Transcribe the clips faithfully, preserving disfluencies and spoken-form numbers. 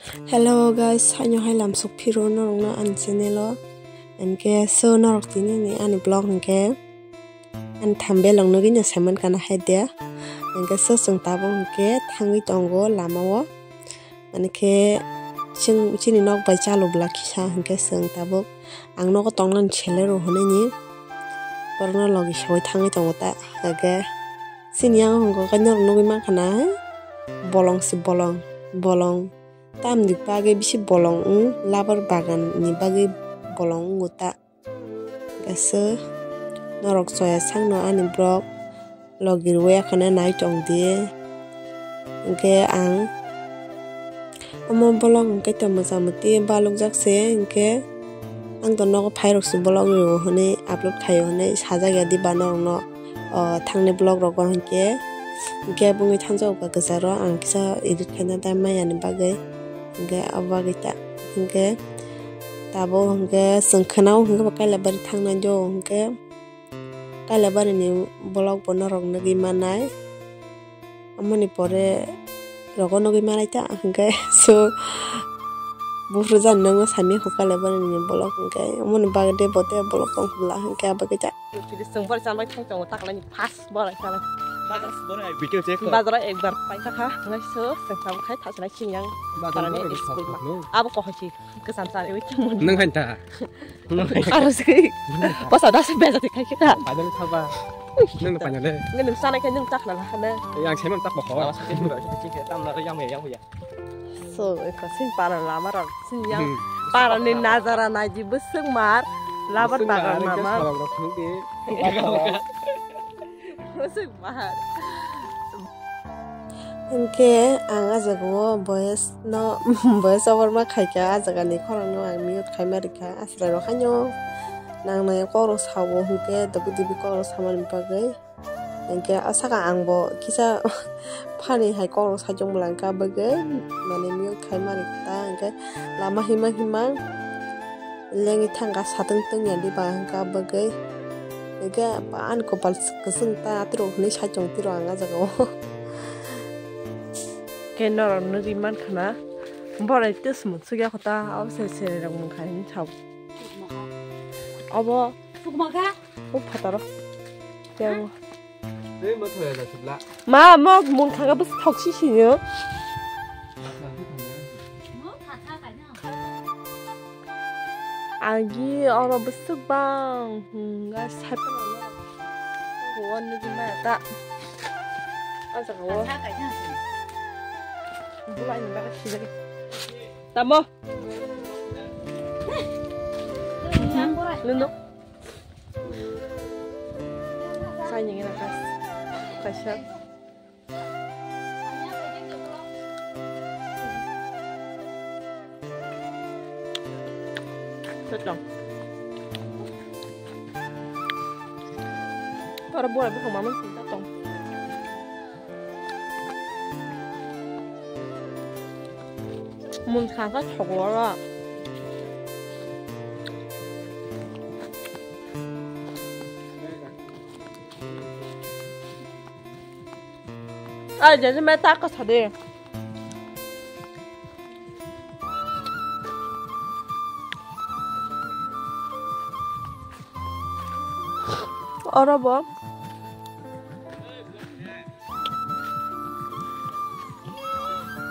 Hello guys, haino hai lamsok phiro norokno ani channel o. Hinkhe so norok tini ni ani vlog hinkhe ani thumbnail rok nugwi no saiman kana hai dia. Hinkhe so chwng tabuk hinkhe thangwi tongo lama o. Mane khe chwng chini nok bai chalu bwla kisa hinkhe chwng tabuk ang nogo tongnani selero hwnwi ni borokno logi sogwi thangwi tongo ta. Hinkhe chini yang hwnko khe norok nugwi mankha na bolong se bolong bolong. Tamni bagwi bisi bolong wng, labar bagan ni bagwi bolong wngo ta. Aswk norok choya sakno ani borok logi rwya khwna nai tong di. Hinkhe ang omo bolong hinkhe to mocha moti balukjak se hinkhe ang to nogo phairok se bolong rw hwnwi upload khaio hwnwi sajak ya diba norokno. O thangni vlog rogo hinkhe gap wngwi thangjak ba kwcharo ang kisa edit khaina ta maya ni bagwi hinkhe abo bagwi ta hinkhe tabuk hinkhe chwng khwnao hinkhe bo Kailabari thangnai do hinkhe Kailabari ni vlog bo norok nugwi manai. Amoni pore rogo nugwi manai ta, hwnkhe so buphuru jani nangma sami kho Kailabari ni vlog, hwnkhe amoni bagwi de bo de vlog tong khobla, hwnkhe abagwi ta. Chwng bor chanbai thang tongo, taklai ni first bor ai chanai. Bazar bor ai video check kho. Bazar ekbar pai ta kha, hwnkhe so chwng tabuk khai thachilai chini yang. Bazar parani bor school ekbar ma. Abo kohai si kwcham chanai wi tongmani. Nwng hai ta. Aro se. Basa das beza te khai kita. Padal khaba. Nwng padal le. Nwng sana khe nwng tak na la khana. Yang seman tak bokho. Awas ke pura ke ke tam na yang ya ya. So, ko sin para lama ra. Sin yang. Hmm. Para ni nazara nai di beseng mar. Labar bagar mama. Beseng mar. Hwnkhe ang ah jagao voice no, voice over ma khaikha, ah jagani khorang no ang mute khaima rikha, achwrai rok haino nangnai kok rok sao, hwnkhe dobu dibi kok rok samani bagwi. Hwnkhe ah saka ang bo kisa funny hai kok rok saijak bwla hwnkhe abagwi mane mute khaima rikha ta, hwnkhe lama hima hima. Lengwi thangkha satwng tongya diba hwnkha bagwi. Hwnkhe ani kopal kwchwng ta atirok hinwi saichung tiro ang ah jagao. Khe norok nugwi mankha na borai tei swmwng sugya kho ta abo se se rok mungkha hinwi sao. Obo. Sukma kha? O phataro. Tei bo. Tei bo thoya da sibla. Ma, mo mun khaga bwswk thok si sino. Agi oro bwswk bang hwnga sai phano. Wan nugwi maya ta. A jaga o. Bulai ni baga sijak. Tamo. Nunu. Sai nini na kas. Kaisa. Tetong. Oro buai buphang mamang sing tetong. Mun sangka soglo oro. Ai, jadi me tak ka sade. Oro bo.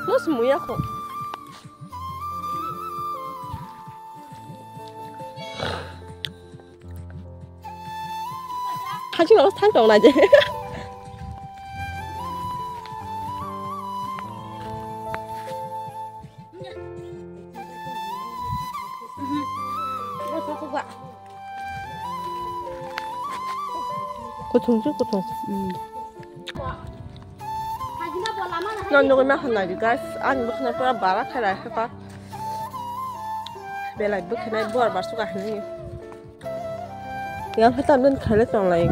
Nus muya ko. Haching no thang tong na je. Kuthung chu kuthung. Hmm. Nang nugui ma khanai di guys, ani bwkhwnai pura bara khailai kha. Belai bwkhwnai buar bar suka hinwi. Yang khe tamni khailai tonglai.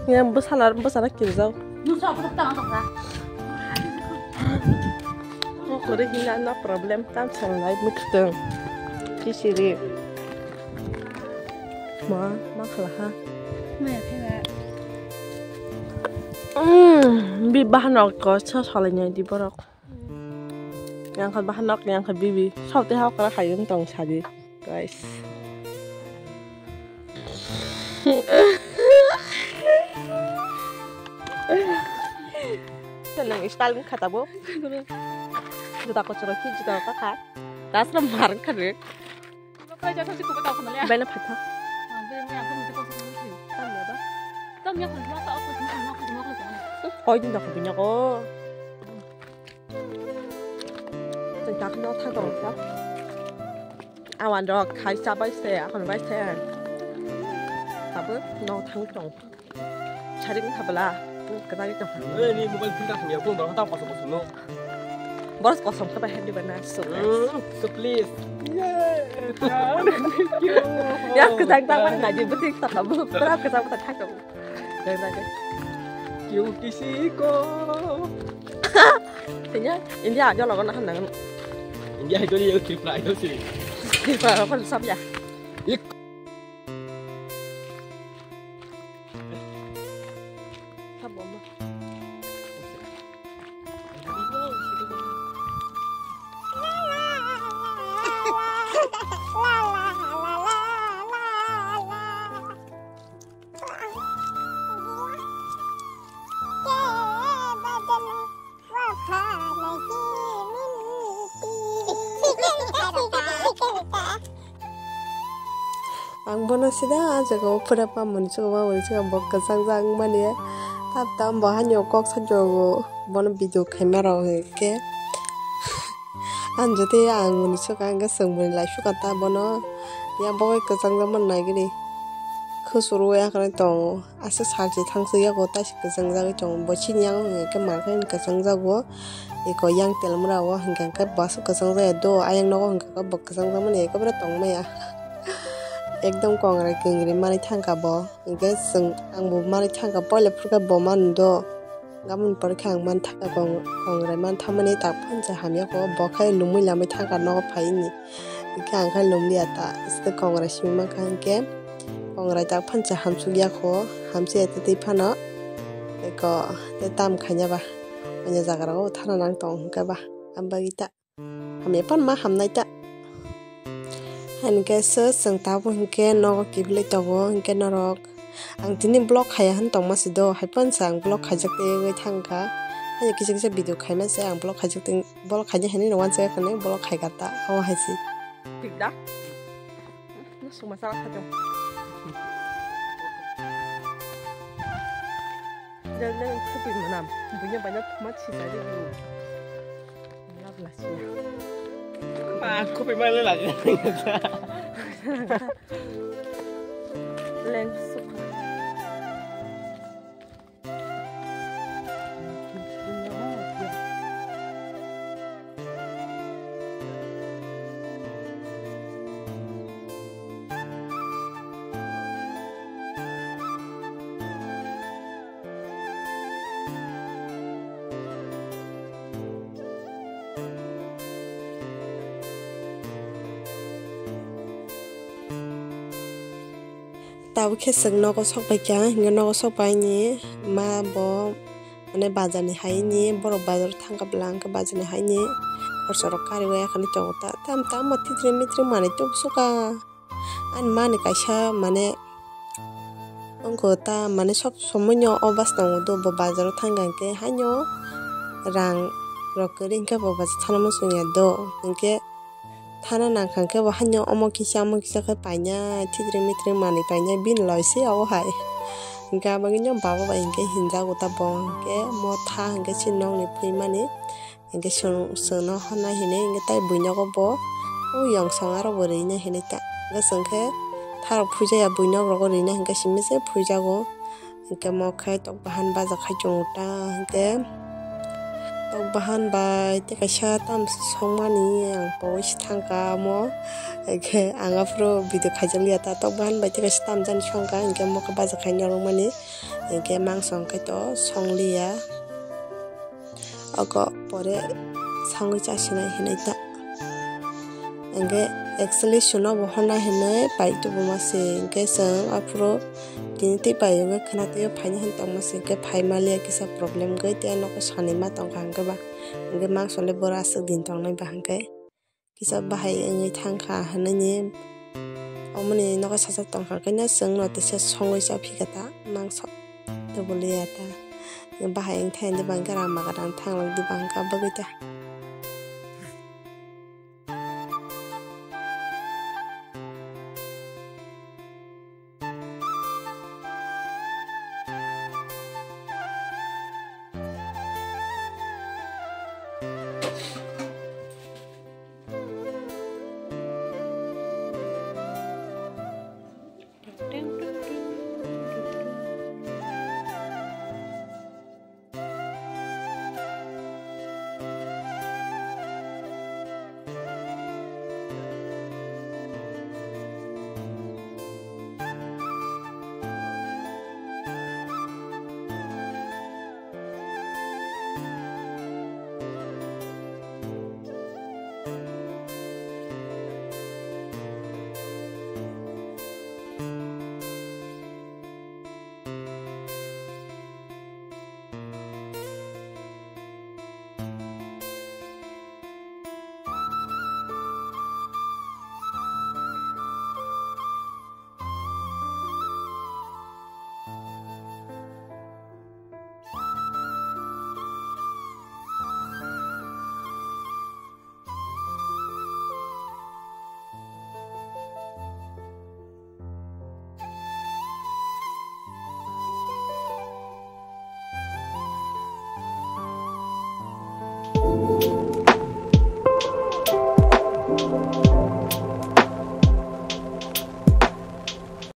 Yang bwsala bwsala kirjak. Kokori hina no problem, tam sanglai mwkhwtwng. Kisiri. Ma, ma khala ha. Maya khe ba. Mm, Bi bahanok ko sa salai nyai di borok. Yang kha bahanok, yang kha bibi. Sab te hao kara khai wng tong sadi, guys. Nang style wng kha tabo. Juta ko choro ki juta ka kha. Das na mar kha re. Bai na phatha. Koi din da ko binya ko. Tang tak no tha ko ta. Awan rok khai cha bai se, akon bai se. Abo no thang tong. Chari wng kha bwla, kwchagwi tong kha. Ei, ni mobile phone ta thangya, phone borok ta kosom kosom no. Boros kosom khe bai happy bana so. Hmm, so please. Yay, thank you. Ya, kwchang tang bai na di, bwtwi tong kha bo, pura kwchang bwtwi thang kha bo. Dai, dai, dai. Kyu kisi ko. Tanya, India aja logo na hanang. India itu dia Tripura itu sih. Tripura apa sab ya? Ik. Ang bono sida ah jaga o pura pamoni chuka mamoni chuka bo kwchang jak wngmani. Tab tam bo hani o kok sajogo bono video khaima rok hwnkhe. Ang jotoi ang muni chuka hwnkhe chwng muni lai suka ta bono. Ya bo kwchang jak mani nai gini khwsuru ya kwrwi tongo. Aswk salchi thangsi yago taisi kwchang jagwi tongo. Bo chini yango hwnkhe markhe kwchang jago. Eko yang telmura o hwnkhe hwnkhe bo aswk kwchang jaya do. Ayang nogo hwnkhe bo kwchang jakmani ekebare tongmaya. Ekdom kongrai kongri manwi thangkha bo. Hwnkhe chwng, ang bo manwi thangkha, poila phurkhe bo manu do. Gaboni pore khe ang man thangkha kong-, kongrai man thangmani tak phansa hamya kho. Bo khe lumui lamui thangkha nogo phaini. Hwnkhe ang khe lumliya ta, aswk kongrai simi mankha hwnkhe kongrai tak phansa hamsukya kho, hamsukya tei twi phano eko tei tam khaina ba, ani jaga rogo thana nang tong hwnkhe ba, am bagwi ta hamya phano ma hamnai ta. Hwnkhe se chwng tabuk hwnkhe nogo kiphilwi tongo hwnkhe norok. Ang tini vlog khaiya hwn tongma se do, hai phano se ang vlog khaijak tei wngwi thangkha. Haino kisa kisa video khaima se ang vlog khaijak tei, vlog khaijak hinwi no uansa khwnwi vlog khaika ta, omo hai se. Thik da? Suma sala khato. Jal jal khupui manam. Bunya banya thuma chisa de bu. Lab la china. Pa khupui ma le la. Leng sukha. Tabuk khe chwng nogo sok pai kha, hwnkhe nogo sok pai ni ma bo mane bazar ni hai ni borok bazar o thang kha bwla, hwnkhe bazar ni hai ni khorsa rok kari o yakarwi tongo ta, tam tamo titri mitri manwi tubusukha. Ani mani kaisa mane wngkha ta, mane sob somoi no o bus tongo do, bo bazar o thang kha hwnkhe haino rang rok kwrwi hwnkhe bo bazar thana muchung ya do, hwnkhe thana nang kha hwnkhe bo haino omo kisa omo kisa khe painai, thitring mitring manwi painai, bini loi se obo hai. Hwnkhe abo wngwi no baba bai hwnkhe hinjago ta bo, hwnkhe mo tha hwnkhe chini nok ni phui mani. Hwnkhe chwng, chwngno honna hinwi hwnkhe tai buinogo bo o yongsong aro bo rina hinwi ta. Hwnkhe chwng khe tharok phuijaya buinok rogo rina hwnkhe simi se phuijago. Hwnkhe mo khe tok bahan baja khai chwng ta, hwnkhe tok bahan bai tei kaisa tam songmani ang pogwi se thangkha omo. Hwnkhe ang aphuru video khaijakliya ta, tok bahan bai tei kaisa tam jani songkha, hwnkhe mo khe baja khai norokmani. Hwnkhe mangso hwnkhe to songliya. Oko pore sangwi chasinai hinwi ta. Hwnkhe actually chwngno bo honna hinwi pai tubuma se, hwnkhe chwng aphuru tini tei pai wngwi khwna twiwi phaini hwn tongma se hwnkhe phai maliya kisa problem gwi tei nogo sanwi ma tongkha hwnkhe ba hwnkhe mangso le boro aswk din tongnai ba hwnkhe kisa bahai wngwi thangkha hwnwi ni omoni nogo sacha tongkha hwnkhe no chwngno teisa songwi cha phikha ta mangso tei bwlwi ya ta bahai wngthai hwnkhe ba hwnkhe rama gadang thanglok di ba hwnkhe bagwi ta.